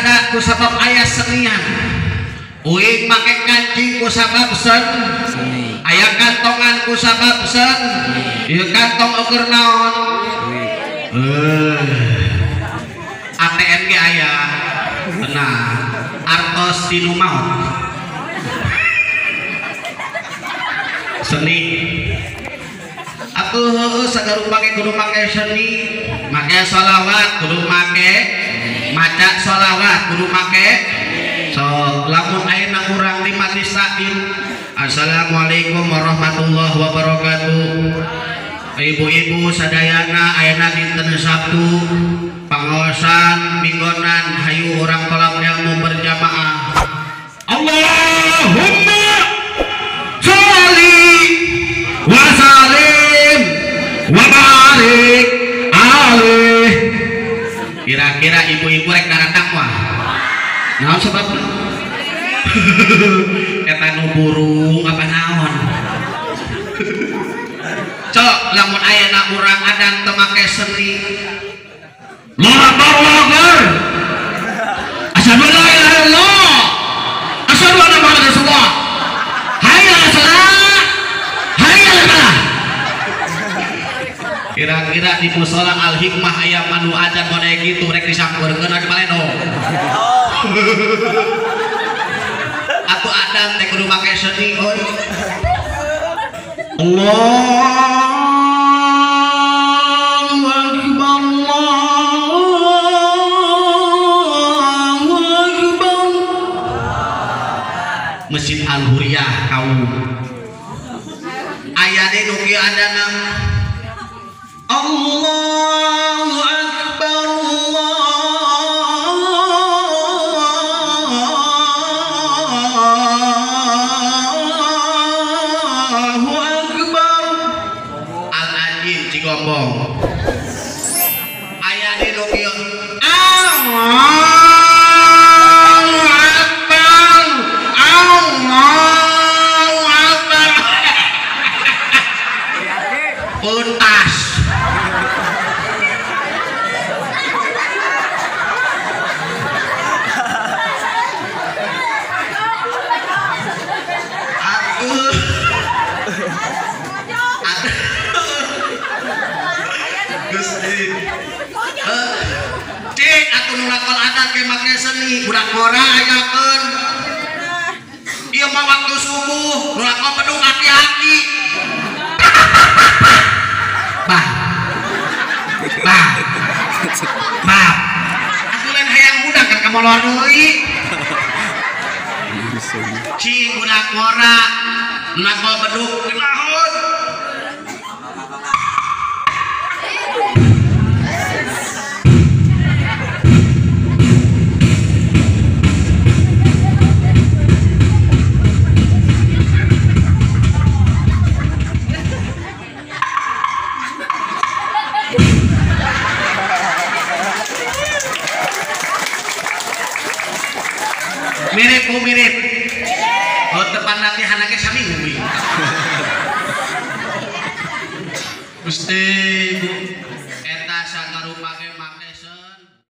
sada ku sabab aya senian. Uing make kancing ku sabab seni. Aya kantongan ku sabab seni. Ieu kantong ukur naon? ATM ge aya. Tenang, artos tinu maot. Seni. Atuh heueuh sagarupa ge kudu make seni, make sholawat kudu make, maca sholawat kudu make. So lamun ayeuna urang di majlis taklim, assalamualaikum warahmatullahi wabarakatuh. Ibu-ibu sadayana ayeuna dinten Sabtu pangaosan minggonan hayu urang tolak ilmu berjamaah. Allahumma sholli wa sallim wa barik alaih. Kira-kira ibu-ibu rek daratang mah naon sebabna? Eta nu burung apa naon? Cok lamun ayeuna urang adan teu make seni. Allahu Akbar. Asyhadu an la ilaha illallah. Asyhadu anna Muhammadar Rasulullah. Hayya 'alas shalah. Hayya 'alal falah. Kira-kira di musala Al Hikmah aya manu adan model kitu rek disampeurkeun anu maleno. Atuh adan teh kudu make seni euy. Allahu Akbar, Allahu Akbar. Masjid Al Huriyah kaum. Aya deui nu kieu adana. Allahu Akbar, Allahu Akbar. Al-Ajim Cigombong. Aya deui nu kieu. Allahu Akbar, Allahu Akbar. Puntas. Cik atuh nu lakon adat ge make seni budak ngora ayakeun. Ieu mah waktu subuh nu lakon bedug hati-hati. Bah. Bah. Bah. Atuh lain hayang budak kan kamolor deui. Cik budak ngora nu lakon bedug naon? Mirip bu mirip. Oh depan latihan lagi sami ngumi. Gusti bu